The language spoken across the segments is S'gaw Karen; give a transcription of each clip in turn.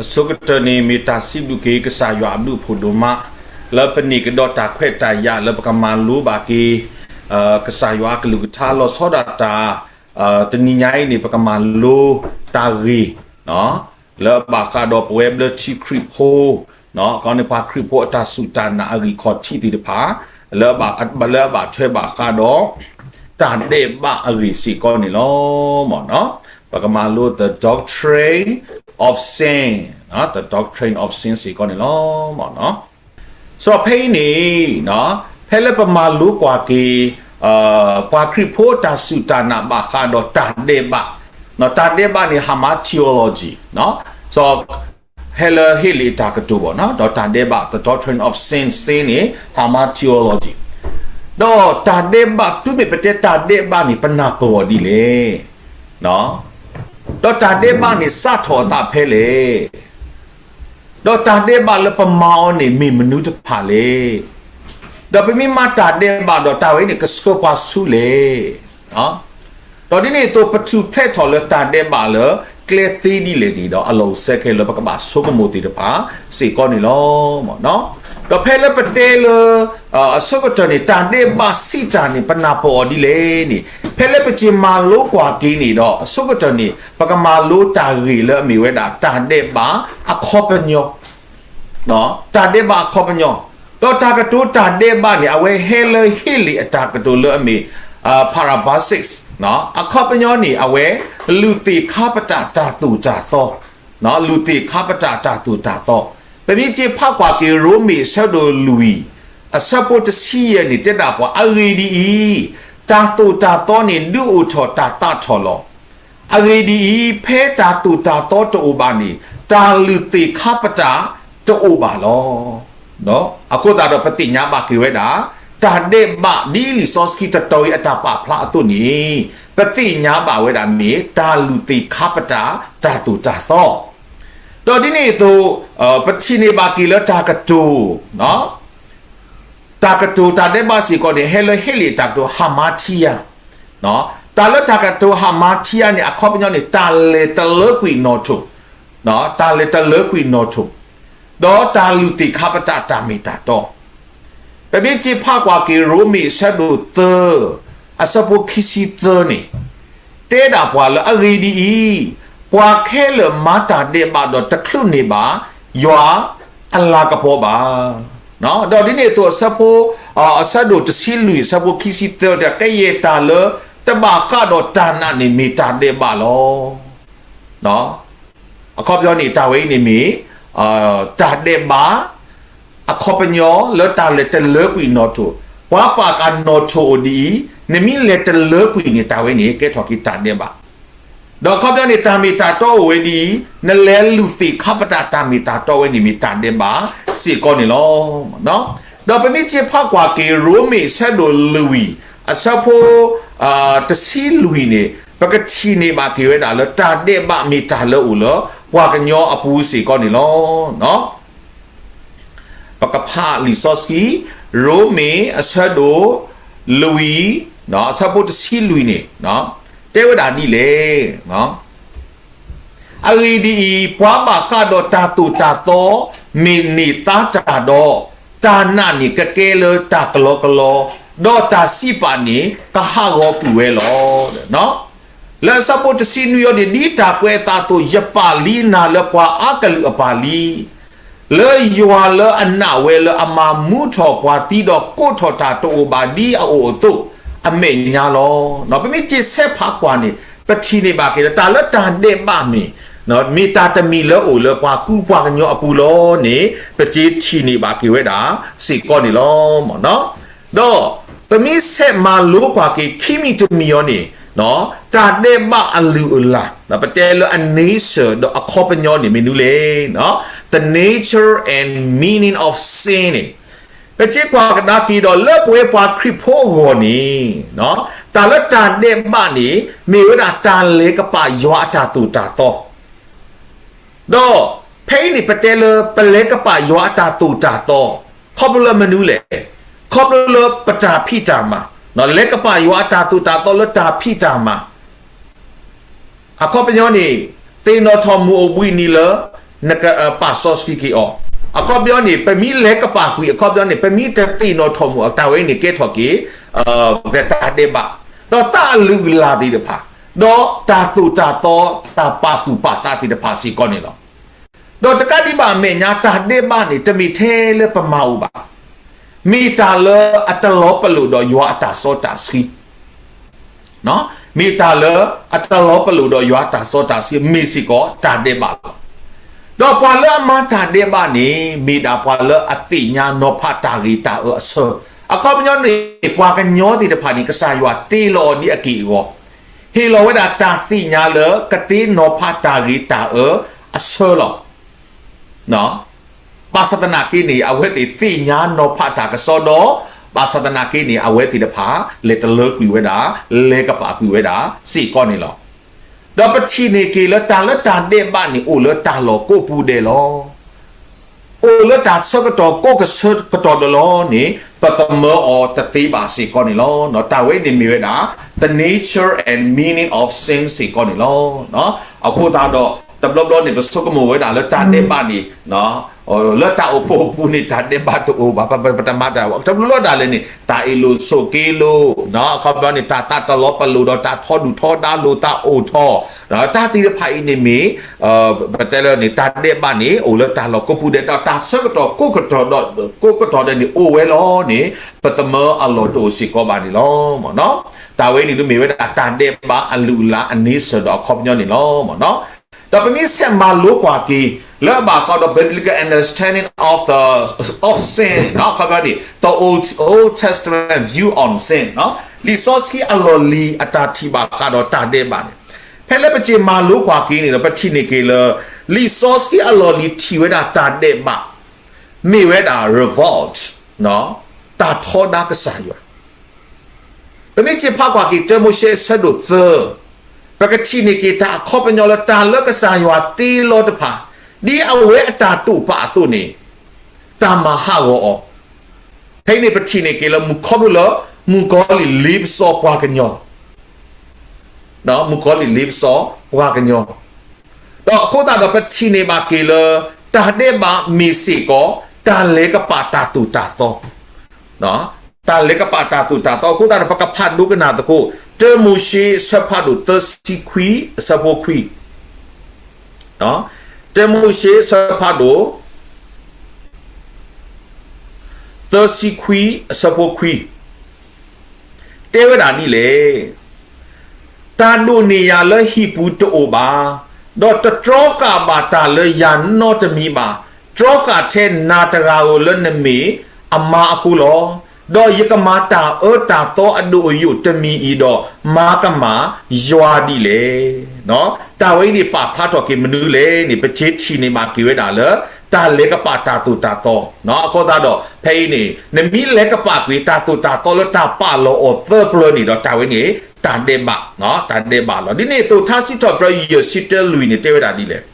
အဆိကတၢၢ်န့ၣ် မ့ၢ်တၢ်စံးဘျုးက့ၤကစၢ်ယွၤအဘျုးအဖှိၣ်ဒိၣ်မး လၢပန့ၢ်ကဒီးတၢ်ခွဲးတၢ်ယာ်လၢပကမၤလိဘၣ်က့ၤ ကစၢ်ယွၤအကလုၢ်ကထါလီၤဆီဒၣ်တၢ် တနံၤညါအံၤန့ၣ် ပကမၤလိတၢ်ဂ့ၢ် လၢအဘၣ်ဃးဒီးပဝဲဘျၢထံခရံာ်ဖိ ခီန့ၣ်ပှၤခရံာ်ဖိအတၢ်စူၢ်တၢ်နာ်အဂ့ၢ်ခီၣ်ထံးသ့ၣ်တဖၣ် လၢအဘၣ်ထွဲဘၣ်ဃးဒီး တၢ်ဒဲးဘးအဂ့ၢ်စ့ၢ်ကီးန့ၣ်လီၤ. ပကမၤလိ the doctrine of sin, the doctrine of sin စ့ၢ်ကီးန့ၣ်လီၤ. စီၤဖဲအံၤန့ၣ် ဖဲလၢပမၤလိကွၢ်က့ၤ ပှၤခရံာ်ဖိတၢ်စူၢ်တၢ်နာ်ဘၣ်ဃးဒီးတၢ်ဒဲးဘး, တၢ်ဒဲးဘးန့ၣ် ဟးမၤ theology, စီၤ ဟဲလၢဟ့လ့ၣ်အတၢ်ကတိၤဘၣ်နီၤ ဒီးတၢ်ဒဲးဘး the doctrine of sin စ့ၢ်န့ၣ် ဟးမၤ theology, ဒီးတၢ်ဒဲးဘး တုၤမ့ၢ်ပတဲတၢ်ဒဲးဘးန့ၣ် ပနၢ်ပၢၢ်အီၤဒ်လဲၣ် ဒီးတၢ်ဒဲးဘးန့ၣ် စးထီၣ်အသးဖဲလဲၣ်, ဒီးတၢ်ဒဲးဘးလၢပမၤအီၤန့ၣ် မ့ၢ်မနုၤတဖၣ်လဲၣ်, ဒီးပမ့ၢ်မၤတၢ်ဒဲးဘးဒီးတၢ်ဝဲန့ၣ် ကဆှၢပှၤဆူလဲၣ်, ဒီးဒ်န့ၣ်အသိး ပထူၣ်ဖျဲးထီၣ်လၢတၢ်ဒဲးဘးလၢကျဲသ့ဒ်လဲၣ်န့ၣ်ဒီး အလီၢ်အိၣ်စဲခဲလၢာ် ပကဘၣ်ဆိကမိၣ်သ့ၣ်တဖၣ်စ့ၢ်ကီးန့ၣ်လီၤ. ဒီးဖဲလၢပတဲလၢ အဆိကတၢၢ်န့ၣ် တၢ်ဒဲးဘးစံးတၢ်န့ၣ် ပနၢ်ပၢၢ်အီၤဒ်လဲၣ်န့ၣ် ဖဲလၢပက့ၤမၤလိကွၢ်က့ၤန့ၣ်ဒီး အဆိကတၢၢ်န့ၣ် ပကမၤလိတၢ်ဂ့ၢ်လၢအမ့ၢ်ဝဲဒၣ် တၢ်ဒဲးဘးအခီပညီ တၢ်ဒဲးဘးအခီပညီ, ဒီးတၢ်ကတိၤတၢ်ဒဲးဘးန့ၣ် အဝဲဟဲလၢဟ့လ့ၣ်အတၢ်ကတိၤလၢအမ့ၢ် parabasis, အခီပညီန့ၣ် အဝဲ လုၢ်သ့ၣ်ခါပတာ်တၢ်သိၣ်တၢ်သီ, လုၢ်သ့ၣ်ခါပတာ်တၢ်သိၣ်တၢ်သီ, ပမ့ၢ်က့ၤဖးကွၢ်က့ၤ ရိမ့ၤအဆၢဒိၣ်လွံၢ် အဆၢဖိတဆံယဲၢ်န့ၣ် တဲဒၣ်ပှၤ အဂ့ၢ်ဒ်အံၤ, တၢ်သိၣ်တၢ်သီန့ၣ် ဒုးအိၣ်ထီၣ်တၢ်သးထီၣ်လီၤ. အဂ့ၢ်ဒ်အံၤ, ဖဲတၢ်သိၣ်တၢ်သီတအိၣ်ဘၣ်န့ၣ် တၢ်လုၢ်သ့ၣ်ခါပတာ်တအိၣ်ဘၣ်လီၤ. အဃိသတးဒီးပသ့ၣ်ညါဘၣ်က့ၤဝဲဒၣ် တၢ်ဒဲးဘးဒ်လံာ်စီဆှံတတီၤအံၤအတၢ်ပာ်ဖျါအသိးန့ၣ် ပသ့ၣ်ညါဘၣ်ဝဲဒၣ်မ့ၢ် တၢ်လုၢ်သ့ၣ်ခါပတာ်တၢ်သိၣ်တၢ်သီ, ဒီးဒ်န့ၣ်အသိး ပထံၣ်န့ၢ်ဘၣ်က့ၤလၢတၢ်ကတိၤ တၢ်ကတိၤတၢ်ဒဲးဘးစ့ၢ်ကီးန့ၣ် ဟဲလၢဟ့လ့ၣ်တၢ်ကတိၤ hamartia, တၢ်လၢတၢ်ကတိၤ hamartia န့ၣ် အခီပညီန့ၣ် တၢ်လဲၤတလၢကွံာ်နီၣ်ထိၣ်, တၢ်လဲၤတလၢကွံာ်နီၣ်ထိၣ်, ဒီးတၢ်လုၢ်သ့ၣ်ခါပတာ်တၢ်မ့ၢ်တၢ်တီ, ပမ့ၢ်က့ၤဖးကွၢ်က့ၤ ရိမ့ၤအဆၢဒိၣ်သၢ အဆၢဖိခံဆံသၢန့ၣ် တဲဒၣ်ပှၤလၢအဂ့ၢ်ဒ်အံၤ, ပှၤခဲလၢာ်မၤတၢ်ဒဲးဘးဒီးတချုးန့ၢ်ဘၣ် ယွၤအလၤကပီၤဘၣ်. ဒီးဒ်န့ၣ်အသိး အဆၢဖိ အဆၢဒိၣ်တဆံလွံၢ် အဆၢဖိခံဆံသၢ ကယဲၢ်တၢ်လၢတဘၣ်ဃးဒီးတၢ်နာ်န့ၣ်မ့ၢ်တၢ်ဒဲးဘးလီၤ. အခီပညီန့ၣ် တၢ်ဝဲအံၤန့ၣ်မ့ၢ် တၢ်ဒဲးဘး အခီပညီလၢတၢ်လဲၤတလၢကွံာ်နီၣ်ထိၣ်, ပှၤပာ်ကၢ်နီၣ်ထိၣ်အိၣ်ဒ်အံၤ, နမ့ၢ်လဲၤတလၢကွံာ်န့ၣ် တၢ်ဝဲန့ၣ် ကဲထီၣ်က့ၤတၢ်ဒဲးဘး, ဒီးအခီပညီန့ၣ် တၢ်မ့ၢ်တၢ်တီအိၣ်ဝဲဒ်အံၤ, နလဲၤလုၢ်သ့ၣ်ခါပတာ်တၢ်မ့ၢ်တၢ်တီဝဲန့ၣ်မ့ၢ်တၢ်ဒဲးဘးစ့ၢ်ကီးန့ၣ်လီၤ. ဒီးပမ့ၢ်က့ၤဖးကွၢ်က့ၤ ရိမ့ၤအဆၢဒိၣ်လွံၢ် အဆၢဖိ တဆံလွံၢ်န့ၣ် ပကထံၣ်န့ၢ်ဘၣ်က့ၤဝဲဒၣ်လၢတၢ်ဒဲးဘးမ့ၢ်တၢ်လၢအိၣ်လၢ ပှၤကညီအပူၤစ့ၢ်ကီးန့ၣ်လီၤ. ပကဖးလံာ်စီဆှံ ရိမ့ၤအဆၢဒိၣ်လွံၢ် အဆၢဖိတဆံလွံၢ်န့ၣ် တဲဝဲဒၣ်ဒ်လဲၣ်. အဂ့ၢ်ဒ်အံၤ, ပှၤဘၣ်ဃးဒီးတၢ်သိၣ်တၢ်သီ မ့ၢ်န့ၢ်သါတၢ်ဒီး, တၢ်နာ်န့ၣ်ကကဲလၢတၢ်ကလီကလီ, ဒီးတၢ်စံးပာ်န့ၣ်ကဟးဂီၤကွံာ်ဝဲလီၤ. လၢအဆၢဖိတဆံနွံအံၤန့ၣ် ဒ်တၢ်ကွဲးအသးအသိး ယပာ်လံနၤလၢပှၤအါကလုာ်အပာ်လံ လၢယွၤလၢအနာ်ဝဲလၢအမၤမူထီၣ်ပှၤသံဒီးကိးထီၣ်တၢ်တအိၣ်ဘၣ်ဒ်အအိၣ်အသိး အမဲာ်ညါလီၤ. ပမ့ၢ်က့ၤဆဲးဖးကွၢ်န့ၣ် ပထံၣ်န့ၢ်ဘၣ်က့ၤလၢတၢ်လၢတၢ်ဒဲးဘးမ့ၢ် မ့ၢ်တၢ်တမံၤလၢအိၣ်လၢပှၤကူပှၤကညီအပူၤလီၤန့ၣ် ပက့ၤထံၣ်န့ၢ်ဘၣ်က့ၤဝဲဒၣ်စ့ၢ်ကီးန့ၣ်လီၤ. ဒီးပမ့ၢ်ဆဲးမၤလိကွၢ်က့ၤခံမံၤတမံၤအံၤန့ၣ် တၢ်ဒဲးဘးအလုၢ်အလၢ် ပတဲလၢအ nature ဒီးအခီပညီန့ၣ် မ့ၢ်နုၤလဲၣ်. The nature and meaning of sin န့ၣ် ပက့ၤကွၢ်ကဒါက့ၤဒီး လၢပဝဲပှၤခရံာ်ဖိအဂီၢ်န့ၣ် တၢ်လၢတၢ်ဒဲးဘးန့ၣ် မ့ၢ်ဝဲဒၣ်တၢ်လဲၤကပာ်ယွၤအတၢ်သိၣ်တၢ်သီ ဒီးဖဲအံၤန့ၣ် ပတဲလၢပလဲၤကပာ်ယွၤအတၢ်သိၣ်တၢ်သီ ခီဖျိလၢမနုၤလဲၣ်. ခီဖျိလၢပတၢ်ဖံးတၢ်မၤ, လဲၤကပာ်ယွၤအတၢ်သိၣ်တၢ်သီလၢတၢ်ဖံးတၢ်မၤ အခီပညီန့ၣ် သ့ၣ်နီၣ်ထီၣ်မုၢ်အိၣ်ဘှံးနံၤလၢ နကပာ်စီဆှံက့ၤအီၤ. အခီပညီန့ၣ် ပမ့ၢ်လဲၤကပာ်ကွံာ်အခီပညီန့ၣ် ပမ့ၢ်တသ့ၣ်နီၣ်ထီၣ်မူး တၢ်ဝဲန့ၣ်ကဲထီၣ်က့ၤ တၢ်ဒဲးဘး, ဒီးတၢ်အလုၢ်အလၢ်သ့ၣ်တဖၣ်, ဒီးတၢ်သိၣ်တၢ်သီ တၢ်ပာ်သူၣ်ပာ်သးသ့ၣ်တဖၣ်စ့ၢ်ကီးန့ၣ်လီၤ. ဒီးတကးဒံးဘၣ်အမဲာ်ညါ တၢ်ဒဲးဘးန့ၣ် တမ့ၢ်ထဲလၢပမၤအီၤဘၣ်. မ့ၢ်တၢ်လၢအတလီၤပလိာ်ဒီးယွၤအတၢ်စီတၢ်ဆှံ မ့ၢ်တၢ်လၢအတလီၤပလိာ်ဒီးယွၤတၢ်စီတၢ်ဆှံ မ့ၢ်စ့ၢ်ကီးတၢ်ဒဲးဘးလီၤ. ဒီးပှၤလၢအမၤတၢ်ဒဲးဘးန့ၣ် မ့ၢ်ဒၣ်ပှၤလၢအသ့ၣ်ညါနီၤဖးတၢ်ဂ့ၤတၢ်အၢအဆၢ. အခီပညီန့ၣ် ပှၤကညီသ့ၣ်တဖၣ်န့ၣ် ကစၢ်ယွၤတ့လီၤအီၤဒ်အက့ၢ်အဂီၤ, ဟ့ၣ်လီၤဝဲဒၣ်တၢ်သ့ၣ်ညါလၢကသ့နီၤဖးတၢ်ဂ့ၤတၢ်အၢအဆၢလီၤ. ဘၣ်ဆၣ်သနာ်က့န့ၣ် အဝဲသ့ၣ်သ့ၣ်ညါနီၤဖးတၢ်ကစီဒီ, ဘၣ်ဆၣ်သနာ်က့န့ၣ် အဝဲသ့ၣ်တဖၣ် လဲၤတလၢကွံာ်ဝဲဒၣ်, လဲၤကပာ်ကွံာ်ဝဲဒၣ် စ့ၢ်ကီးန့ၣ်လီၤ. ဒီးပထံၣ်န့ၢ်က့ၤလၢတၢ်လၢတၢ်ဒဲးဘးန့ၣ် အိၣ်လၢတၢ်လီၢ်ကိးပူၤဒဲးလီၤ. အိၣ်လၢတၢ်ဆၢကတီၢ်ကိးကဆၢကတီၢ်ဒီးလီၤန့ၣ် ပသမၢအီၤတသ့ဘၣ်စ့ၢ်ကီးန့ၣ်လီၤ. တၢ်ဝဲန့ၣ်မ့ၢ်ဝဲဒၣ် the nature and meaning of sin စ့ၢ်ကီးန့ၣ်လီၤ. အဃိသတးဒီး တဘျီဘျီန့ၣ် ပဆိကမိၣ်ဝဲဒၣ်လၢတၢ်ဒဲးဘးန့ၣ် လၢတၢ်အိၣ်ဖှိၣ်အပူၤန့ၣ် တၢ်ဒဲးဘးတအိၣ်ဘၣ်, ပတမၤတၢ်, တဘျီဘျီဒၣ်လဲာ်န့ၣ် တၢ်အ့ၣ်လိာ်ဆိးက့လိာ်, အခီပညီန့ၣ် တၢ်သးတလီၤပလိာ်ဒီးတၢ်ထီဒုၣ်ထီဒါလိာ်သးအိၣ်ထီၣ်, တၢ်သ့ၣ်တဖၣ်အံၤန့ၣ်မ့ၢ် ပတဲလၢန့ၣ် တၢ်ဒဲးဘးန့ၣ် အိၣ်လၢတၢ်လီၢ်ကိးပူၤဒဲး ဒီးတၢ်ဆၢကတီၢ်ကိးကတီၢ်ဒီး ကိးကတီၢ်ဒဲးန့ၣ် အိၣ်ဝဲလီၤန့ၣ် ပသမၢအလီၢ်တအိၣ်စ့ၢ်ကီးဘၣ်န့ၣ်လီၤ. တၢ်ဝဲန့ၣ်ဒ်မ့ၢ်ဝဲဒၣ်တၢ်ဒဲးဘးအလုၢ်အလၢ်အန့ဆၢၣ်ဒီးအခီပညီန့ၣ်လီၤ. ဒီးပမ့ၢ်ဆဲးမၤလိကွၢ်က့ၤ လၢအဘၣ်ဃးဒီး biblical understanding of the, of sin အခီပညီန့ၣ် the Old, Old Testament view on sin လံာ်စီဆှံအလီၢ်လံၤအတၢ်ထံၣ်ဘၣ်ဃးဒီးတၢ်ဒဲးဘးန့ၣ် ဖဲလၢပစ့းမၤလိကွၢ်က့ၤန့ၣ်ဒီး ပထံၣ်န့ၢ်က့ၤလၢ လံာ်စီဆှံအလီၢ်လံၤထံၣ်ဝဲဒၣ်တၢ်ဒဲးဘး မ့ၢ်ဝဲဒၣ် revolt တၢ်ထီဒါကစၢ်ယွၤ. ပမ့ၢ်စ့းဖးကွၢ်က့ၤ တၢမိၤၡ့အဆၢဒိၣ်သၢ, ပကထံၣ်န့ၢ်က့ၤတၢ်အခီပညီလၢတၢ်လၢကစၢ်ယွၤတ့လီၤတဖၣ် ဒ်အဝဲအတၢ်တိာ်ပာ်အသိးန့ၣ် တၢ်မၤဟးဂီၤအီၤ ဖဲအံၤန့ၣ် ပထံၣ်န့ၢ်က့ၤလၢမုၣ်ခီဖျိလၢ မုၣ်ကီၤလံၢ်လ့ပစီပှၤကညီ, မုၣ်ကီၤလံၢ်လ့ပစီပှၤကညီ, ဒီးအဃိသတးဒီးပထံၣ်န့ၢ်ဘၣ်က့ၤလၢ တၢ်ဒဲးဘးမ့ၢ်စ့ၢ်ကီး တၢ်လဲၤကပာ်တၢ်သိၣ်တၢ်သီ တၢ်လဲၤကပာ်တၢ်သိၣ်တၢ်သီအဃိသတးဒီး ပကဖးဒိကနၣ်သကိး တၢမိၤၡ့အဆၢဖးဒိၣ်သၢဆံခွံအဆၢဖိခွံ, တၢမိၤၡ့အဆၢဖးဒိၣ် သၢဆံခွံအဆၢဖိခွံ တဲဝဲဒၣ်ဒ်လဲၣ်, တၢ်ဒိးန့ၢ်ယၤလၢဟံၣ်ပူၤတအိၣ်ဘၣ်, ဒီးတတြီဃာ်ဘၣ်တၢ်လၢယၤနီတမံၤဘၣ်, တြီဃာ်ထဲနၤတဂၤဧိၤလၢနမ့ၢ်အမါအဃိလီၤ. ဒီးယကမၤတၢ်အၢတၢ်သီအဒိၣ်အယိာ်တမံၤအံၤဒီး မၤကမၣ်ယွၤဒ်လဲၣ်. တၢ်ဝဲအံၤန့ၣ် ပာ်ဖျါထီၣ်က့ၤမနုၤလဲၣ်န့ၣ် ပကထံၣ်န့ၢ်ဘၣ်က့ၤဝဲဒၣ်လၢ တၢ်လဲၤကပာ်တၢ်သိၣ်တၢ်သီ, အဃိသတးဒီး ဖဲအံၤန့ၣ် နမ့ၢ်လဲၤကပာ်ကွံာ်တၢ်သိၣ်တၢ်သီလၢတၢ်ပာ်လီၤအီၤသၢပျၢၤန့ၣ်ဒီး တၢ်ဝဲန့ၣ် တၢ်ဒဲးဘး, တၢ်ဒဲးဘးလီၤ. ဒ်န့ၣ်အသိး ထါစံးထီၣ်ပတြၢၤ ယဲၢ်ဆံတၢလွံၢ်န့ၣ် တဲဝဲဒၣ်ဒ်လဲၣ်.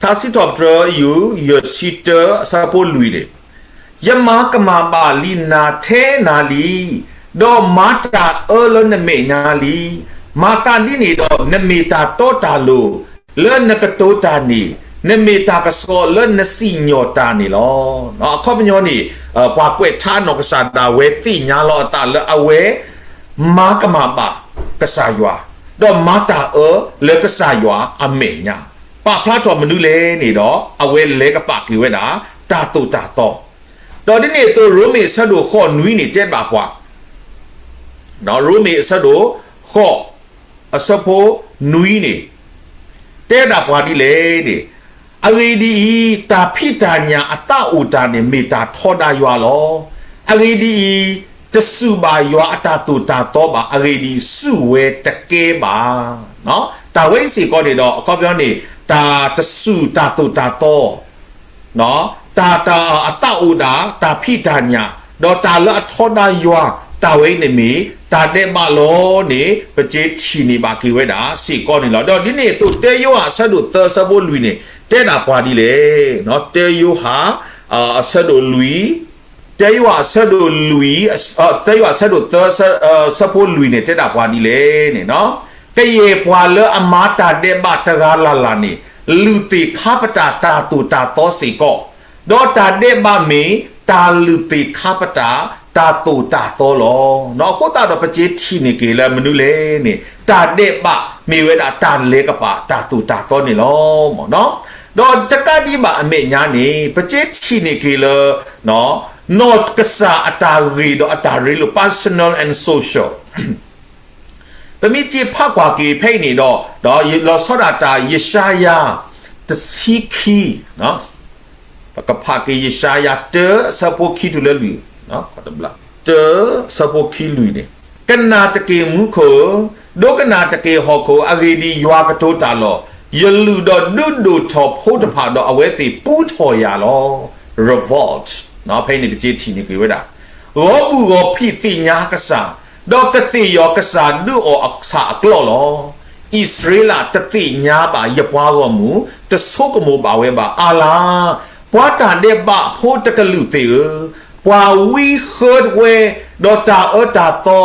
ထါစံးထီၣ်ပတြၢၤ ယဲၢ်ဆံတၢ အဆၢဖိလွံၢ်န့ၣ်, ယမၤကမၣ်ဘၣ်လံနၤထဲနၤလံ, ဒီးမၤတၢ်အၢလၢနမဲာ်ညါလံ. မၤသးဒ်န့ၣ်ဒီး နမ့ၢ်တၢ်တီတၢ်လိၤ, လၢနကတိၤတၢ်န့ၣ် နမ့ၢ်တၢ်ကစီၣ်လၢနစံၣ်ညီၣ်တၢ်န့ၣ်လီၤ. အခီပညီန့ၣ် ပှၤကွဲးထါအနီၢ်ကစၢ်ဒၣ်ဝဲသ့ၣ်ညါလီၤအသးလၢအဝဲ မၤကမၣ်ဘၣ်ကစၢ်ယွၤ, ဒီးမၤတၢ်အၢလၢကစၢ်ယွၤအမဲာ်ညါ, ပာ်ဖျါထီၣ်မနုၤလဲၣ်န့ၣ်ဒီး အဝဲလဲၤကပာ်က့ၤဝဲဒၣ် တၢ်သိၣ်တၢ်သီ, ဒီးဒ်န့ၣ်အသိး ရိမ့ၤအဆၢဒိၣ်ဃိးနွံန့ၣ် တဲဘၣ်ပှၤ ရိမ့ၤအဆၢဒိၣ်ဃိး အဆၢဖိနွံန့ၣ် တဲဒၣ်ပှၤဒ်လဲၣ်န့ၣ်, အဂ့ၢ်ဒ်အံၤ, တၢ်ဖံးတၢ်ညၣ်အသးအိၣ်တၢ်န့ၣ် မ့ၢ်တၢ်ထီဒါယွၤလီၤ. အဂ့ၢ်ဒ်အံၤ, တစူၢ်ဘၣ်ယွၤအတၢ်သိၣ်တၢ်သီဘၣ်. အဂ့ၢ်ဒ်အံၤ, စူၢ်ဝဲတကဲဘၣ်. တၢ်ဝဲအံၤစ့ၢ်ကီးန့ၣ်ဒီး အခီပညီန့ၣ် တၢ်တစူၢ်တၢ်သိၣ်တၢ်သီ တၢ် တၢ်အသးအိၣ်ဒၣ် တၢ်ဖံးတၢ်ညၣ် ဒီးတၢ်လၢအထီဒါယွၤ တၢ်ဝဲအံၤန့ၣ်မ့ၢ် တၢ်ဒဲးဘးလီၤန့ၣ် ပကထံၣ်န့ၢ်ဘၣ်က့ၤဝဲဒၣ်စ့ၢ်ကီးန့ၣ်လီၤ. ဒီးဒ်န့ၣ်အသိး တၢယိၤဟၣ်အဆၢဒိၣ်သၢအဆၢဖိလွံၢ်န့ၣ် တဲဒၣ်ပှၤဒ်လဲၣ်. တၢယိၤဟၣ် အဆၢဒိၣ်လွံၢ် တၢယိၤဟၣ်အဆၢဒိၣ်လွံၢ် တၢယိၤဟၣ်အဆၢဒိၣ်သၢ အဆၢဖိလွံၢ်န့ၣ် တဲဒၣ်ပှၤဒ်လဲၣ်န့ၣ် ကယဲၢ်ပှၤလၢအမၤတၢ်ဒဲးဘးတဂၤလၢ်လၢ်န့ၣ် လုၢ်သ့ၣ်ခါပတာ်တၢ်သိၣ်တၢ်သီစ့ၢ်ကီး, ဒီးတၢ်ဒဲးဘးမ့ၢ်တၢ်လုၢ်သ့ၣ်ခါပတာ်တၢ်သိၣ်တၢ်သီလီၤ. အဃိသတးဒီး ပကထံၣ်န့ၢ်က့ၤလၢမနုၤလဲၣ်န့ၣ် တၢ်ဒဲးဘးမ့ၢ်ဝဲဒၣ်တၢ်လဲၤကပာ်တၢ်သိၣ်တၢ်သီန့ၣ်လီၤ. ဒီးတကးဒံးဘၣ်အမဲာ်ညါန့ၣ် ပကထံၣ်န့ၢ်က့ၤလၢ နီၢ်ကစၢ်အတၢ်ဂ့ၢ်ဒီးအတၢ်ရ့လိာ် personal and social ပမ့ၢ်က့ၤဖးကွၢ်က့ၤဖဲအံၤန့ၣ်ဒီး ဒီးလီၤဆီဒၣ်တၢ်ယၡါယၤ တဆံခံ, ပကဖးက့ၤယၡါယၤ တၢ အဆၢဖိခံတုၤလၢလွံၢ်, တၢ အဆၢဖိခံလွံၢ်န့ၣ်, ကနၣ်တက့ၢ်မူခိၣ်ဧၢ, ဒိကနၣ်တက့ၢ်ဟီၣ်ခိၣ်ဧၢ, အဂ့ၢ်ဒ်အံၤ, ယွၤကတိၤတၢ်လီၤ. ယလုၢ်ဒီးဒုးဒိၣ်ထီၣ်ဖိတဖၣ်ဒီး အဝဲသ့ၣ်ပူထီၣ်ယၤလီၤ. Revolt, ဖဲအံၤန့ၣ် ပကထံၣ်န့ၢ်က့ၤဝဲဒၣ် ဂီၤဘူၣ်ဂီၤဖံးသ့ၣ်ညါကစၢ်, ဒီးကသ့ၣ်ယီၤကစၢ်ဒုးအီၣ်အဆၣ်အကျီၢ်လီၤ. အံၣ်စရ့လးတသ့ၣ်ညါဘၣ်ယပှၤဂီၢ်မုၢ်, တဆိကမိၣ်ဘၣ်ဝဲဘၣ်. အါလါ, ပှၤတၢ်ဒဲးဘးဖိတကလုာ်သ့ၣ်ဧၢ, ပှၤဝံဃၢဝဲ, ဒီးတၢ်အၢတၢ်သီ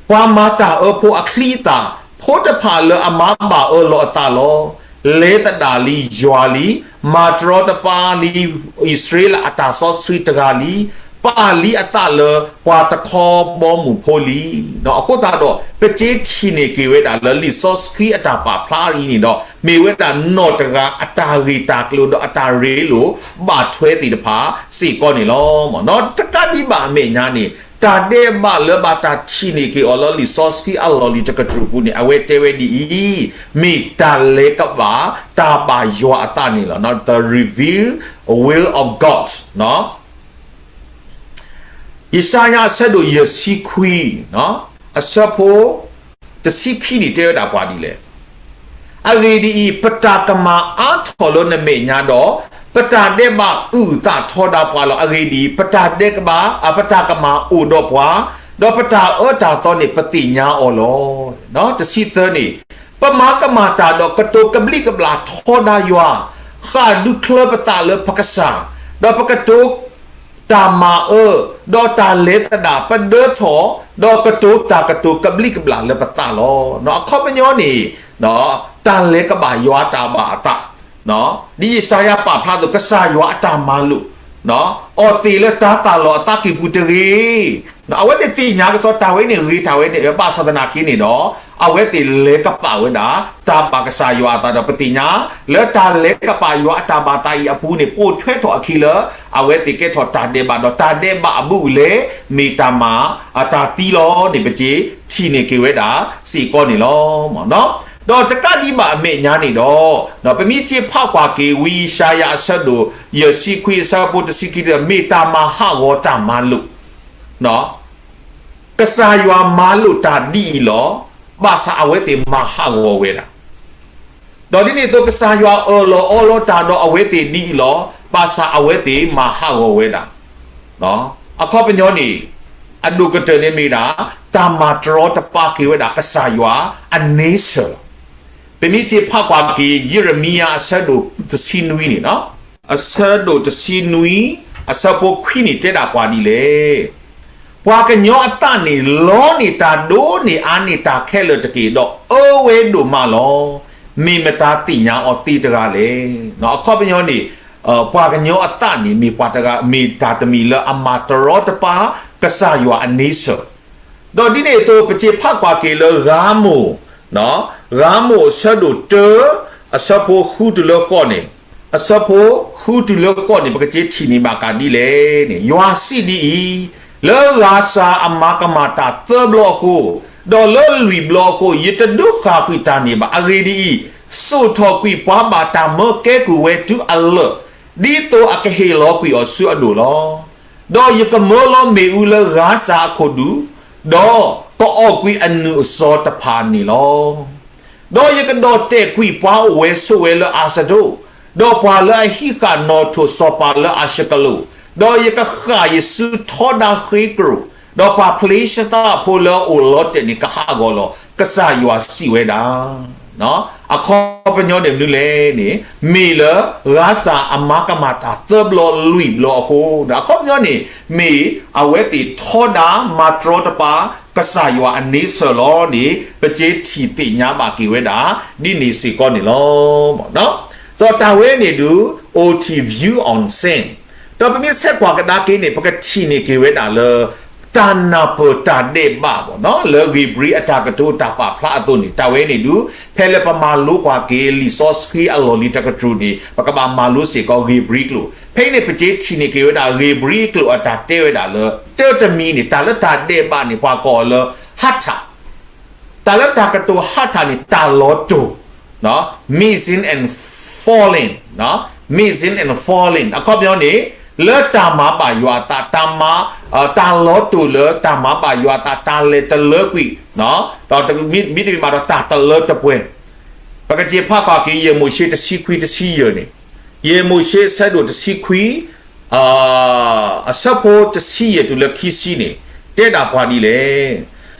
ပှၤမၤတၢ်အၢဖိအချံအသၣ်, ဖိတဖၣ်လၢအမၤဘၣ်အၢလီၤအသးလီၤ. လဲၤသဒၣ်လံယွၤလံ, မၤတရီတပါလံ အံၣ်စရ့လးအတၢ်စီဆှံတဂၤလံ, ပာ်လံအသးလၢပှၤတခီဘီမုၢ်ဖိလံ. အဃိသတးဒီး ပကထံၣ်န့ၢ်က့ၤဝဲဒၣ်လၢလံာ်စီဆှံအတၢ်ပာ်ဖျါအံၤန့ၣ်ဒီး မ့ၢ်ဝဲဒၣ်နီၢ်တဂၤအတၢ်ဂ့ၢ်တၢ်ကျိၤဒီးအတၢ်ရ့လိာ် ဘၣ်ထွဲသ့ၣ်တဖၣ်စ့ၢ်ကီးန့ၣ်လီၤ. နီၢ်တကးဒံးဘၣ်အမဲာ်ညါန့ၣ် တၢ်ဒဲးဘးလၢဘၣ်တၢ်ထံၣ်န့ၢ်က့ၤအီၤလၢလံာ်စီဆှံအလီၢ်လံၤတကတြူၢ်ပူၤန့ၣ် အဝဲတဲဝဲဒ်အံၤ, မ့ၢ်တၢ်လဲၤကပာ် တၢ်ဘၣ်ယွၤအသးန့ၣ်လီၤ. နီၢ် the revealed will of God ယၡါယၤအဆၢဒိၣ်ယဲၢ်ဆံခွံ, အဆၢဖိ တဆံခံန့ၣ်တဲဝဲဒၣ်ပှၤဒ်လဲၣ်. အဂ့ၢ်ဒ်အံၤ, ပတၢ်ကမၣ်အါထီၣ်လၢနမဲာ်ညါဒီး, ပတၢ်ဒဲးဘးအုၣ်သးထီဒါပှၤလီၤ. အဂ့ၢ်ဒ်အံၤ, ပတၢ်ဒဲးဘး, အပတၢ်ကမၣ်အိၣ်ဒီးပှၤ, ဒီးပတၢ်အၢတၢ်သီန့ၣ် ပသ့ၣ်ညါအီၤလီၤ. တဆံသၢန့ၣ်, ပမၤကမၣ်တၢ်ဒီးကတိၤကဘျံးကဘျၣ်ထီဒါယွၤ, ဃၣ်ဒုးချၢပသးလၢပကစၢ်, ဒီးပကတိၤ တၢ်မၤအၢ, ဒီးတၢ်လဲၤသဒၣ်ပဒၢထီၣ်, ဒီးကတိၤတၢ်ကတိၤကဘျံးကဘျၣ်လၢပသးလီၤ. အခီပညီန့ၣ်, တၢ်လဲၤကဘၣ်ယွၤတၢ်ဘၣ်အသး, ဒ်ယၡါယၤပာ်ဖျါအသိး ကစၢ်ယွၤအတၢ်မၤလိာ်, အီၣ်သ့ၣ်လၢတၢ်သၣ်လီၤအသးကံၢ်ပူၤတဂ့ၤ. အဝဲသ့ၣ်သ့ၣ်ညါကစီဒီးတၢ်ဝဲန့ၣ်ဂ့ၤတၢ်ဝဲန့ၣ် ဘၣ်ဆၣ်သနာ်က့န့ၣ်ဒီး, အဝဲသ့ၣ်လဲၤကပာ်ဝဲဒၣ် တၢ်ဘၣ်ကစၢ်ယွၤအသးဒီးပသ့ၣ်ညါ, လၢတၢ်လဲၤကပာ်ယွၤအတၢ်ဘၣ်သးအံၤအပူၤန့ၣ် ပိာ်ထွဲထီၣ်အခံလၢ အဝဲသ့ၣ်ကဲထီၣ်တၢ်ဒဲးဘးဒီးတၢ်ဒဲးဘးအဘူးအလဲ မ့ၢ်တၢ်မၤအတၢ်သံလီၤန့ၣ် ပကထံၣ်န့ၢ်က့ၤဝဲဒၣ်စ့ၢ်ကီးန့ၣ်လီၤ. ဒီးတကးဒံးဘၣ်အမဲာ်ညါန့ၣ်ဒီး, ပမ့ၢ်က့ၤဖးကွၢ်က့ၤ ဝံယၡါယၤအဆၢဒိၣ်ယဲၢ်ဆံခွံအဆၢဖိတဆံခံဒီး မ့ၢ်တၢ်မၤဟးဂီၤတၢ်မၤလိာ် ကစၢ်ယွၤမၤလိာ်တၢ်ဒ်အံၤလီၤ. ဘၣ်ဆၣ်အဝဲသ့ၣ်မၤဟးဂီၤဝဲဒၣ်. ဒီးဒ်န့ၣ်အသိး ကစၢ်ယွၤအၢၣ်လီၤအီလီၤတၢ်ဒီးအဝဲသ့ၣ်ဒ်အံၤလီၤ. ဘၣ်ဆၣ်အဝဲသ့ၣ်မၤဟးဂီၤဝဲဒၣ်. အခီပညီန့ၣ်, အဒိၣ်ကတၢၢ်န့ၣ်မ့ၢ်ဒၣ် တၢ်မၤတရီတပါက့ၤဝဲဒၣ်ကစၢ်ယွၤအန့ဆၢၣ်လီၤ. ပမ့ၢ်က့ၤဖးကွၢ်က့ၤ ယံးရမံယၤအဆၢဒိၣ်တဆံနွံန့ၣ်, အဆၢဒိၣ်တဆံနွံ အဆၢဖိခွံန့ၣ်တဲဒၣ်ပှၤဒ်လဲၣ်. ပှၤကညီအသးန့ၣ် လီန့ၢ်တၢ်ဒိၣ်န့ၢ်အါန့ၢ်တၢ်ခဲလၢာ်တက့ၢ်, ဒီးအၢဝဲဒိၣ်မးလီၤ. မ့ၢ်မတၤသ့ၣ်ညါအီၤသ့တဂၤလဲၣ်. အခီပညီန့ၣ်, ပှၤကညီအသးန့ၣ် မ့ၢ်ပှၤတဂၤ မ့ၢ်တၢ်တမံၤလၢအမၤတရီတပါ ကစၢ်ယွၤအန့ဆၢၣ် ဒီးဒ်န့ၣ်အသိး ပက့ၤဖးကွၢ်က့ၤလၢဂၤမိၢ်, ဂၤမိၢ်အဆၢဒိၣ်တၢ အဆၢဖိဃုတုၤလၢဃိးန့ၣ်, အဆၢဖိဃုတုၤလၢဃိးန့ၣ် ပကက့ၤထံၣ်န့ၢ်ဘၣ်ကးဒ်လဲၣ်န့ၣ်, ယွၤစံးဒ်အံၤ, လၢဂၤစၢ်အမၤကမၣ်တၢ်သၢဘျီအဃိ, ဒီးလၢလွံၢ်ဘျီအဃိ, ယတဒုးဃၣ်ကွံာ်တၢ်န့ၣ်ဘၣ်. အဂ့ၢ်ဒ်အံၤ, စိာ်ထီၣ်ကွံာ်ပှၤဘၣ်တၢ်မၢကဲကုၢ်ဝဲတုၤအလၢာ်, ဒ်သိးအကဟ့ၣ်လီၤကွံာ်အီၤဆူအဒိၣ်လီၤ. ဒီးယကမၢလီၤမ့ၣ်အူလၢဂၤစၢ်အခိၣ်ဒူ, ဒီးကအီၣ်ကွံာ်အနုာ်အစီၤတဖၣ်န့ၣ်လီၤ. ဒီးယကဒီၣ်တဲာ်ကွံာ်ပှၤအိၣ်ဝဲဆိးဝဲလၢအၤစဒိၣ်, ဒီးပှၤလၢအဟံးဃာ်နီၣ်ထိၣ်စီၤပၤလၢအၤၡကလိၣ်, ဒီးယကဃၣ်ယစုထီဒါဃ့ကရိၣ်, ဒီးပှၤဖလ့ၡသးဖိလၢအအိၣ်လီၤတဲာ်န့ၣ်ကဟးဂီၤလီၤ, ကစၢ်ယွၤစံးဝဲဒၣ်. အခီပညီန့ၣ်မနုၤလဲၣ်န့ၣ် မ့ၢ်လၢ Gaza အမၤကမၣ်တၢ်သၢဘျီလွံၢ်ဘျီအဃိ, အခီပညီန့ၣ် မ့ၢ်အဝဲသ့ၣ်ထီဒါမၤတြီတပာ် ကစၢ်ယွၤအန့ဆၢၣ်လီၤန့ၣ် ပက့ထံၣ်သ့ၣ်ညါဘၣ်က့ၤဝဲဒၣ် ဒ်န့ၣ်စ့ၢ်ကီးန့ၣ်လီၤ. ဒီးတၢ်ဝဲန့ၣ်ဒုး O T view on sin ဒီးပမ့ၢ်ဆဲးကွၢ်ကဒါက့ၤန့ၣ် ပကထံၣ်န့ၢ်က့ၤဝဲဒၣ်လၢ တၢ်နၢ်ပၢၢ်တၢ်ဒဲးဘးဘၣ်နီၤ လၢဧ့ၤဘြံၤအတၢ်ကတိၤတၢ်ပာ်ဖျါအသိးန့ၣ် တၢ်ဝဲန့ၣ်ဒုး ဖဲလၢပမၤလိကွၢ်က့ၤ လံာ်စီဆှံအလီၢ်လံၤတကတြူၢ်န့ၣ် ပကဘၣ်မၤလိစ့ၢ်ကီးဧ့ၤဘြံၤကျိာ်, ဖဲအံၤန့ၣ် ပက့ထံၣ်န့ၢ်က့ၤဝဲဒၣ် ဧ့ၤဘြံၤကျိာ်အတၢ်တဲဝဲဒၣ်လၢ တၢတမံၤန့ၣ် တၢ်လၢတၢ်ဒဲးဘးန့ၣ် ပှၤကိးအီၤလၢ ဟးထၣ် တၢ်လၢတၢ်ကတိၤဟးထၣ်န့ၣ် တၢ်လီၤတိၢ်, missing and falling, missing and falling အခီပညီန့ၣ် လၢတၢ်မၤဘၣ်ယွၤအသး, တၢ်မၤ, တၢ်လီၤတိၢ်လၢတၢ်မၤဘၣ်ယွၤအသး, တၢ်လဲၤတလၢကွံာ်, ဒီးမ့တမ့ၢ်ဘၣ်ဒီးတၢ်တလၢတပှဲၤ, ပကက့ၤဖးကွၢ်က့ၤ ယဲၢ်မိၤၡ့တဆံခွံတဆံယဲၢ်န့ၣ်, ယဲၢ်မိၤၡ့အဆၢဒိၣ်တဆံခွံ အဆၢဖိတဆံယဲၢ်တုၤလၢခံဆံန့ၣ် တဲဒၣ်ပှၤဒ်လဲၣ်.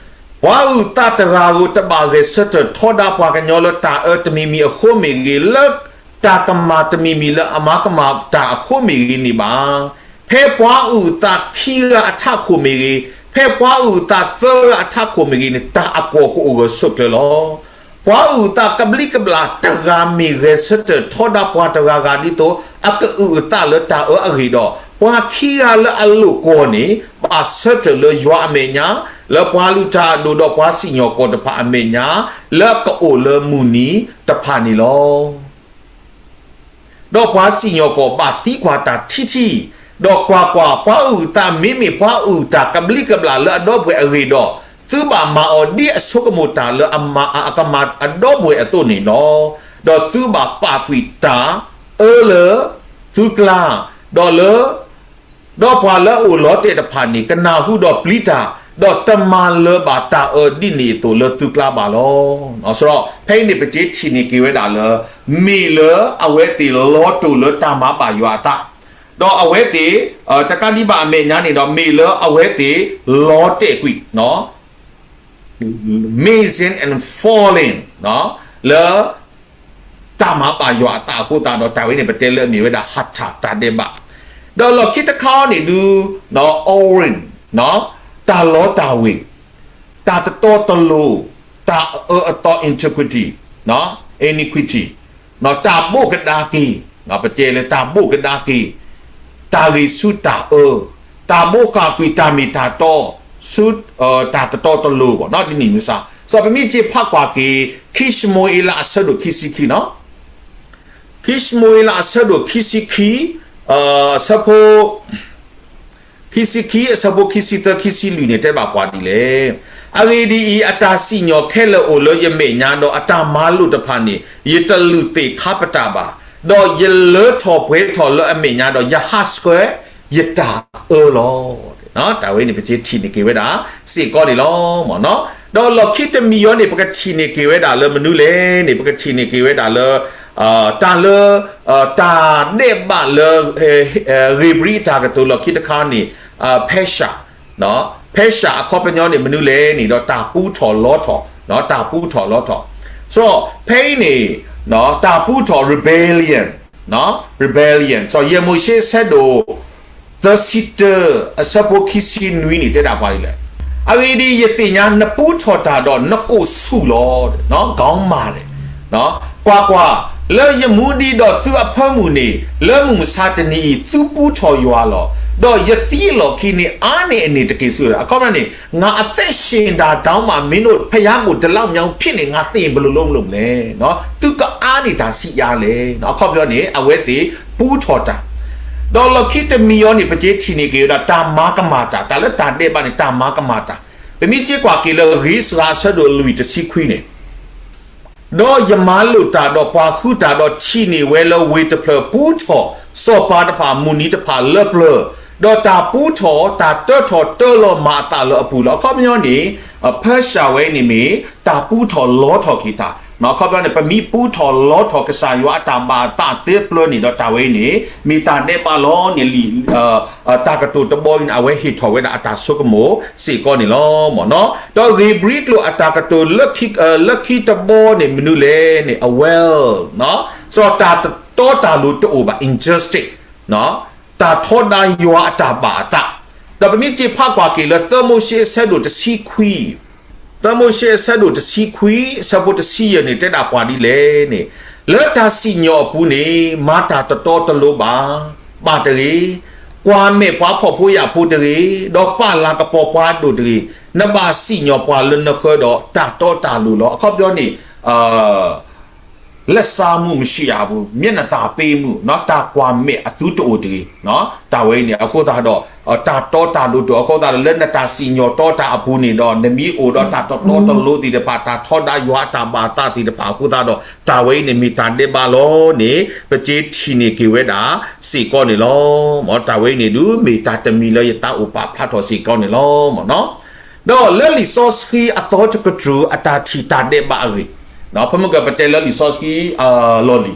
ပှၤအုၣ်သးတဂၤဧိၤ တဘၣ်ဂဲၤဆၢထၢၣ်ထီဒါပှၤကညီလၢတၢ်အၢတမံၤမံၤအဃိမ့ၢ်ဂ့ၤ, လၢတၢ်ကမၤတမံၤမံၤလၢအမၤကမၣ်တၢ်အဃိမ့ၢ်ဂ့ၤန့ၣ်ဘၣ်. ဖဲပှၤအုၣ်သးခံဂၤအထးခိၣ်မ့ၢ်ဂ့ၤ, ဖဲပှၤအုၣ်သးသၢဂၤအထးခိၣ်မ့ၢ်ဂ့ၤန့ၣ် တၢ်အကွီၢ်ကအိၣ်ဂၢၢ်ဆိးကျၢၤလီၤ. ပှၤအုၣ်သးကဘျံးကဘျၣ်တဂၤမ့ၢ်ဂဲၤဆၢထၢၣ်ထီဒါပှၤတဂၤဂၤဒ်သိး အကအုၣ်အသးလၢတၢ်အၢအဂ့ၢ်ဒီး, ပှၤခံဂၤလၢအလိၣ်ကွီၢ်န့ၣ် ဘၣ်ဆၢထၢၣ်လၢယွၤအမဲာ်ညါ, လၢပှၤလုၢ်တၢ်အဒိၣ်ဒီးပှၤစံၣ်ညီၣ်ကွီၢ်တဖၣ်အမဲာ်ညါ, လၢအကအိၣ်လၢမုၢ်နံၤတဖၣ်န့ၣ်လီၤ. ဒီးပှၤစံၣ်ညီၣ်ကွီၢ်ဘၣ်သံကွၢ်တၢ်ထံထံ, ဒီးကွၢ်ကွၢ်, ပှၤအုၣ်အသးမ့မ့ၢ်ပှၤအုၣ်တၢ်ကဘျံးကဘျၣ်လၢအဒီပုၢ်ဝဲၢ်အဂ့ၢ်ဒီး, သုဘၣ်မၤအီၤဒ်အဆိကမိၣ်တၢ်လၢအကမၤအဒီပုၢ်ဝဲၢ်အသိးန့ၣ်လီၤ. ဒီးသုဘၣ်ပာ်ကွံာ်တၢ်အၢလၢသုကျါ, ဒီးလၢ ဒီးပှၤလၢအအိၣ်လီၤတဲာ်တဖၣ်န့ၣ် ကနၢ်ဟူဒီးပျံၤတၢ်, ဒီးတမၤလၢၤဘၣ်တၢ်အၢဒ်န့ၣ်အသိးလၢသုကျါဘၣ်လီၤ. ဒီးဖဲအံၤန့ၣ် ပက့ထံၣ်န့ၢ်က့ၤဝဲဒၣ်လၢ မ့ၢ်လၢအဝဲသ့ၣ်လီၤတိၢ်လၢတၢ်မၤဘၣ်ယွၤအသး, ဒီးအဝဲသ့ၣ် တကးဒံးဘၣ်အမဲာ်ညါန့ၣ်ဒီး မ့ၢ်လၢအဝဲသ့ၣ်လီၤတဲာ်ကွံာ် missing and falling လၢ တၢ်မၤဘၣ်ယွၤအသးအဃိသတးဒီး တၢ်ဝဲန့ၣ် ပတဲလၢအမ့ၢ်ဝဲဒၣ် ဟးထၣ်တၢ်ဒဲးဘး, ဒီးလီၢ်ခံတခါန့ၣ်ဒုး Orim တၢ်လီတၢ်ဝ့ၤ, တၢ်တတီတလိၤ, တၢ်အအၢအသီ iniquity, iniquity တၢ်ဘိၣ်ကဒါက့ၤ, ပတဲလၢတၢ်ဘိၣ်ကဒါက့ၤ, တၢ်ဂ့ၤဆူတၢ်အၢ, တၢ်ဘိးဃၣ်ကွံာ်တၢ်မ့ၢ်တၢ်တီ, ဆူ တၢ်တတီတလိၤဘၣ် ဒ်န့ၣ်မ့ၢ်စ့ၢ်, စီၤပမ့ၢ်က့ၤဖးကွၢ်က့ၤ ခံၡမူၤအ့လးအဆၢဒိၣ်ခံဆံခံနီၤ, ခံၡမူၤအ့လးအဆၢဒိၣ်ခံဆံခံ, အဆၢဖိ ခံဆံခံ အဆၢဖိခံဆံသၢ ခံဆံလွံၢ်န့ၣ် တဲဘၣ်ပှၤဒ်လဲၣ်. အဂ့ၢ်ဒ်အံၤ, အတၢ်စံၣ်ညီၣ်ခဲလၢာ်အိၣ်လၢယမဲာ်ညါ, ဒီးအတၢ်မၤလိာ်တဖၣ်န့ၣ် ယတလုၢ်သ့ၣ်ခါပတာ်ဘၣ်, ဒီးယလၢထီၣ်ပှဲၤထီၣ်လၢအမဲာ်ညါ, ဒီးယဟးဆှဲးယတၢ်အၢလီၤ. တၢ်ဝဲန့ၣ် ပကထံၣ်န့ၢ်က့ၤဝဲဒၣ် စ့ၢ်ကီးန့ၣ်လီၤ. ဒီးလီၢ်ခံတမံၤအံၤန့ၣ် ပကထံၣ်န့ၢ်က့ၤဝဲဒၣ်လၢမနုၤလဲၣ်န့ၣ် ပကထံၣ်န့ၢ်က့ၤဝဲဒၣ်လၢ တၢ်လၢ တၢ်ဒဲးဘးလၢ ဧ့ၤဘြံၤအတၢ်ကတိၤလီၢ်ခံတခါန့ၣ် Persia, Persia အခီပညီန့ၣ် မနုၤလဲၣ်န့ၣ်ဒီး တၢ်ပူထီၣ်လီထီၣ်, တၢ်ပူထီၣ်လီထီၣ်, စီၤဖဲအံၤန့ၣ် တၢ်ပူထီၣ် rebellion, rebellion စီၤယဲၢ်မိၤၡ့ဆၢဒိၣ် သၢဆံတၢ အဆၢဖိခံဆံနွံန့ၣ် တဲဒၣ်ပှၤဒ်လဲၣ်. အဂ့ၢ်ဒ်အံၤ, ယသ့ၣ်ညါနပူထီၣ်တၢ်ဒီးနကိးဆူၣ်လီၤ, ဂီၤမးလဲၣ်, ကွၢ်ကွၢ်, လၢယမူဒံးဒီးသုအဖၢမုၢ်န့ၣ်, လၢမုၢ်မဆါတနံၤအံၤ သုပူထီၣ်ယွၤလီၤ. ဒီးယသံအလီၢ်ခံန့ၣ် အါန့ၢ်အန့ၣ်တက့ၢ်ဆူ, အခီပညီန့ၣ် ငါအသက်ရှင်တာတောင်မှ မင်းတို့ဘုရားကို ဒီလောက်များဖြစ်နေ ငါသေရင် ဘယ်လိုလုပ်မလဲ. သုကအါန့ၢ်တၢ်ဆံးအါလဲၣ်. အခီပညီန့ၣ် အဝဲသ့ၣ်ပူထီၣ်တၢ်, ဒီးလီၢ်ခံတမံၤအံၤန့ၣ် ပက့ၤထံၣ်န့ၢ်က့ၤဝဲဒၣ် တၢ်မၤကမၣ်တၢ်, တၢ်လၢတၢ်ဒဲးဘးန့ၣ် တၢ်မၤကမၣ်တၢ်. ပမ့ၢ်က့ၤကွၢ်က့ၤလၢ ဂ့ၤစှၤအဆၢဒိၣ်လွံၢ်တဆံခွံန့ၣ် ဒီးယမၤလိာ်တၢ်ဒီးပှၤဃုတၢ်, ဒီးထံၣ်န့ၢ်ဝဲလၢဝ့ၢ်တဖျၢၣ်ပူထီၣ်စီၤပၤတဖၣ် မုၢ်နံၤတဖၣ်လၢပျၢၤ, ဒီးတၢ်ပူထီၣ် တၢ်တၢထီၣ်တၢလီၤမၤအသးလၢအပူၤလီၤ. အခီပညီန့ၣ် Persia ဝဲန့ၣ်မ့ၢ် တၢ်ပူထီၣ်လီထီၣ်က့ၤတၢ်, ခီပညီန့ၣ် ပမ့ၢ်ပူထီၣ်လီထီၣ်ကစၢ်ယွၤအတၢ်ဘၣ်အသးသ့ပျၢၤန့ၣ်ဒီး တၢ်ဝဲအံၤန့ၣ် မ့ၢ်တၢ်ဒဲးဘးလီၤန့ၣ်လံ. တၢ်ကတိၤတဘီအံၤန့ၣ် အဝဲဟ့ၣ်ထီၣ်ဝဲဒၣ်အတၢ်ဆိကမိၣ်စ့ၢ်ကီးန့ၣ်လီၤ. ဒီးဧ့ၤဘြံၤကျိာ်အတၢ်ကတိၤလၢခံတဘီန့ၣ် မနုၤလဲၣ်န့ၣ် အဝဲလ် စီၤတၢ်တတီတၢ်လိၤတအိၣ်ဘၣ် injustice တၢ်ထီဒါယွၤအတၢ်ဘၣ်အသး. ဒီးပမ့ၢ်က့ၤဖးကွၢ်က့ၤလၢ သၢမိၤၡ့အဆၢဒိၣ်တဆံခွံ, သၢမိၤၡ့အဆၢဒိၣ်တဆံခွံ အဆၢဖိတဆံယဲၢ်န့ၣ် တဲဒၣ်ပှၤဒ်လဲၣ်န့ၣ်, လၢတၢ်စံၣ်ညီၣ်အပူၤန့ၣ် မၤတၢ်တတီတလိၤဘၣ်, ဘၣ်တဂ့ၤ, ကွၢ်မဲာ်ပှၤဖှီၣ်ဖိယာ်ဖိတဂ့ၤ, ဒီးပာ်လၤကပီၤပှၤဒိၣ်တဂ့ၤ, နဘၣ်စံၣ်ညီၣ်ပှၤလၢနဃၢၤဒီးတၢ်တီတၢ်လိၤလီၤ. အခီပညီန့ၣ် လက်စားမှုမရှိရဘူး, မျက်နှာသာပေးမှု, တၢ်ကွၢ်မဲာ်အသုတအိၣ်တဂ့ၤ, တၢ်ဝဲအံၤန့ၣ် အဃိသတးဒီး တၢ်တီတၢ်လိၤတအိၣ်အဃိသတးဒီး လၢနတၢ်စံၣ်ညီၣ်တီတၢ်အပူၤန့ၣ်ဒီး နမ့ၢ်အိၣ်ဒီးတၢ်တတီတလိၤသ့ၣ်တဖၣ်, တၢ်ထီဒါယွၤအတၢ်ဘၣ်သးသ့ၣ်တဖၣ်အဃိသတးဒီး တၢ်ဝဲအံၤန့ၣ်မ့ၢ်တၢ်ဒဲးဘးလီၤန့ၣ် ပက့ၤထံၣ်န့ၢ်က့ၤဝဲဒၣ်စ့ၢ်ကီးန့ၣ်လီၤ. တၢ်ဝဲအံၤန့ၣ်ဒုး မ့ၢ်တၢ်တမံၤလၢယသးအိၣ်ပာ်ဖျါထီၣ်စ့ၢ်ကီးန့ၣ်လီၤ. ဒီးလၢလံာ်စီဆှံအသီတကတြူၢ်အတၢ်ထံၣ်တၢ်ဒဲးဘးအဂ့ၢ်, ဖဲမုၢ်ကပတဲလၢလံာ်စီဆှံလီၢ်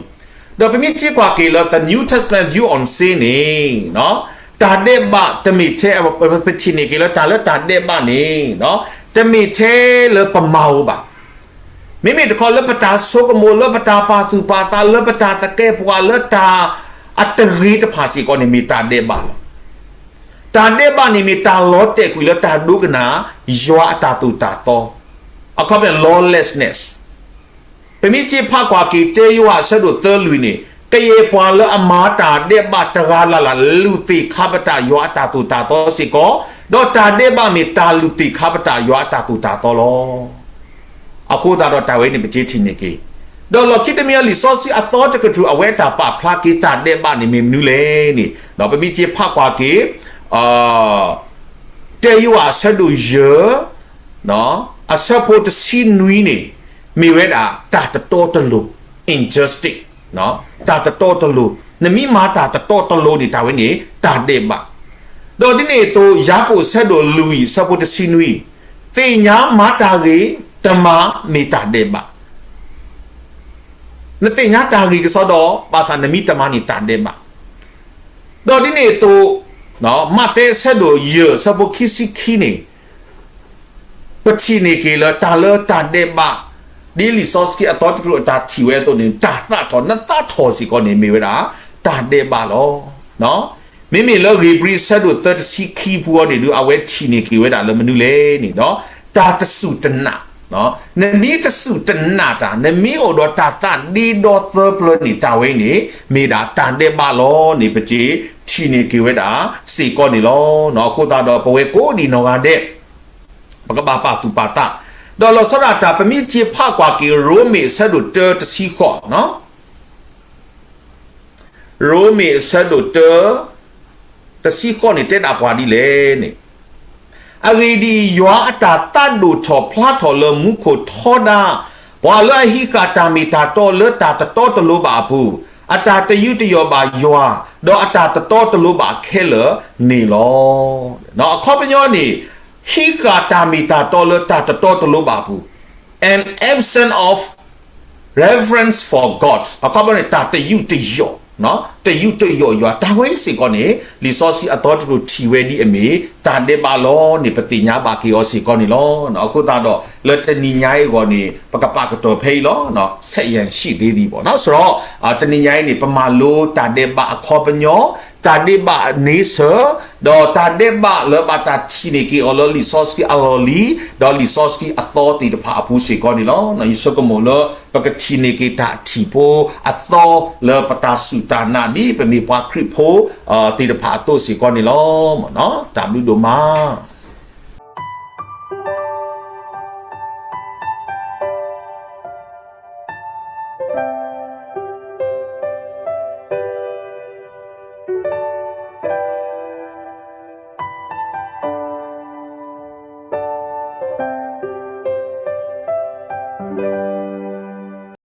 လံၤ, ဒီးပမ့ၢ်က့ၤကွၢ်က့ၤလၢ The New Testament View on Sin န့ၣ်, တၢ်ဒဲးဘးတမ့ၢ်ထဲ, ပထံၣ်န့ၢ်က့ၤလၢတၢ်လၢတၢ်ဒဲးဘးန့ၣ် တမ့ၢ်ထဲလၢပမၤအီၤဘၣ်. မ့မ့ၢ်တခီလၢပတၢ်ဆိကမိၣ်, လၢပတၢ်ပာ်သူၣ်ပာ်သး, လၢပတၢ်သကဲးပဝး, လၢတၢ်အတဂ့ၤတဖၣ်စ့ၢ်ကီးန့ၣ် မ့ၢ်တၢ်ဒဲးဘးလီၤ. တၢ်ဒဲးဘးန့ၣ်မ့ၢ်တၢ်လီၤတဲာ်ကွံာ်လၢတၢ်ဒိကနၣ် ယွၤအတၢ်သိၣ်တၢ်သီ, အခီပညီ lawlessness. ပမ့ၢ်က့ၤဖးကွၢ်က့ၤ တၢယိၤဟၣ်အဆၢဒိၣ်သၢလွံၢ်န့ၣ်, ကယဲၢ်ပှၤလၢအမၤတၢ်ဒဲးဘးတဂၤလၢ်လၢ် လူၤသ့ၣ်ခါပတာ်ယွၤအတၢ်သိၣ်တၢ်သီစ့ၢ်ကီး, ဒီးတၢ်ဒဲးဘးမ့ၢ်တၢ်လူၤသ့ၣ်ခါပတာ်ယွၤအတၢ်သိၣ်တၢ်သီလီၤ. အဃိသတးဒီးတၢ်ဝဲန့ၣ် ပက့ၤထံၣ်န့ၢ်က့ၤ, ဒီးလီၢ်ခံတမံၤအလံာ်စီဆှံအသီတကတြူၢ် အဝဲတၢ်ပာ်ဖျါက့ၤတၢ်ဒဲးဘးန့ၣ်မ့ၢ်မနုၤလဲၣ်န့ၣ်, ဒီးပမ့ၢ်က့ၤဖးကွၢ်က့ၤ တၢယိၤဟၣ်အဆၢဒိၣ်ယဲၢ် အဆၢဖိတဆံနွံန့ၣ် မ့ၢ်ဝဲဒၣ်တၢ်တတီတလိၤ injustice, တၢ်တတီတလိၤ, နမ့ၢ်မၤတၢ်တတီတလိၤန့ၣ် တၢ်ဝဲန့ၣ် တၢ်ဒဲးဘး. ဒီးဒ်န့ၣ်အသိး ယၤကိာ်အဆၢဒိၣ်လွံၢ် အဆၢဖိတဆံနွံ, သ့ၣ်ညါမၤတၢ်ဂ့ၤ, တမၤမ့ၢ်တၢ်ဒဲးဘး. နသ့ၣ်ညါတၢ်ဂ့ၤကစီဒီး ဘၣ်ဆၣ်နမ့ၢ်တမၤန့ၣ်တၢ်ဒဲးဘး. ဒီးဒ်န့ၣ်အသိး မးသဲအဆၢဒိၣ်ယဲၢ်အဆၢဖိခံဆံခံန့ၣ် ပထံၣ်န့ၢ်က့ၤလၢတၢ်လၢတၢ်ဒဲးဘး, ဒ်လံာ်စီဆှံအသီတကတြူၢ်အတၢ်ထံၣ်ဝဲအသိးန့ၣ် တၢ်သးထီၣ် နသးထီၣ်စ့ၢ်ကီးန့ၣ် မ့ၢ်ဝဲဒၣ် တၢ်ဒဲးဘးလီၤ. မ့မ့ၢ်လၢဧ့ၤဘြံၤအဆၢဒိၣ်သၢတဆံခံပူၤအံၤန့ၣ်ဒုး အဝဲထံၣ်န့ၢ်က့ၤဝဲဒၣ်လၢမနုၤလဲၣ်န့ၣ်ဒီး တၢ်တစူၢ်တနာ်, နမ့ၢ်တစူၢ်တနာ်တၢ်, နမ့ၢ်အိၣ်ဒီးတၢ်သးဒ့ဒီသၢပျၢၤန့ၣ် တၢ်ဝဲန့ၣ် မ့ၢ်ဒၣ်တၢ်ဒဲးဘးလီၤန့ၣ် ပက့ၤထံၣ်န့ၢ်က့ၤဝဲဒၣ်စ့ၢ်ကီးန့ၣ်လီၤ. အဃိသတးဒီးပဝဲကိးဒံးနီၢ်ဂၤဒဲး ပကဘၣ်ပာ်သူၣ်ပာ်သး, ဒီးလီၤဆီဒၣ်တၢ် ပမ့ၢ်က့ၤဖးကွၢ်က့ၤ ရိမ့ၤအဆၢဒိၣ်တၢတဆံဃိး ရိမ့ၤအဆၢဒိၣ်တၢ တဆံဃိးန့ၣ် တဲဒၣ်ပှၤဒ်လဲၣ်န့ၣ်, အဂ့ၢ်ဒ်အံၤ, ယွၤအတၢ်သးဒိၣ်ထီၣ်ဖျါထီၣ်လၢမူခိၣ်ထီဒါ ပှၤလၢအဟံးဃာ်တၢ်မ့ၢ်တၢ်တီလၢတၢ်တတီတလိၤဘၣ်အပူၤ, အတၢ်တယူးတယီၣ်ဘၣ်ယွၤ, ဒီးအတၢ်တတီတလိၤဘၣ်ခဲလၢာ်န့ၣ်လီၤ. အခီပညီန့ၣ် ဟံးဃာ်တၢ်မ့ၢ်တၢ်တီလၢတၢ်တတီတလိၤဘၣ်အပူၤ, an absence of reverence for God အခီပညီန့ၣ် တၢ်တယူးတယီၣ်, တယူးတယီၣ်ယွၤ တၢ်ဝဲစ့ၢ်ကီးန့ၣ် လံာ်စီဆှံအသီတကတြူၢ်ထံၣ်ဝဲဒ်အမ့ၢ် တၢ်ဒဲးဘးလီၤန့ၣ် ပသ့ၣ်ညါဘၣ်က့ၤအီၤစ့ၢ်ကီးန့ၣ်လီၤ. အဃိသတးဒီး လၢတနံၤညါအံၤအဂီၢ်န့ၣ် ပကပာ်ကတီၢ်ဖဲအံၤလီၤ. ဆဲးယဲၢ်ဆံၣ်သ့သံဘၣ်နီၤ စရီ တနံၤညါအံၤန့ၣ် ပမၤလိတၢ်ဒဲးဘးအခီပညီ, တၢ်ဒဲးဘးအန့ဆၢၣ်, ဒီးတၢ်ဒဲးဘးလၢဘၣ်တၢ်ထံၣ်န့ၢ်က့ၤအီၤလၢလံာ်စီဆှံအလီၢ်လံၤ, ဒီးလံာ်စီဆှံအသီသ့ၣ်တဖၣ်အပူၤစ့ၢ်ကီးန့ၣ်လီၤ. ယဆိကမိၣ်လၢ ပကထံၣ်န့ၢ်က့ၤတၢ်ထံၣ်ဖိအသီလၢပတၢ်စူၢ်တၢ်နာ် ဒ်ပမ့ၢ်ပှၤခရံာ်ဖိသ့ၣ်တဖၣ်အသိးစ့ၢ်ကီးန့ၣ်လီၤ. တၢ်ဘျုးဒိၣ်မး.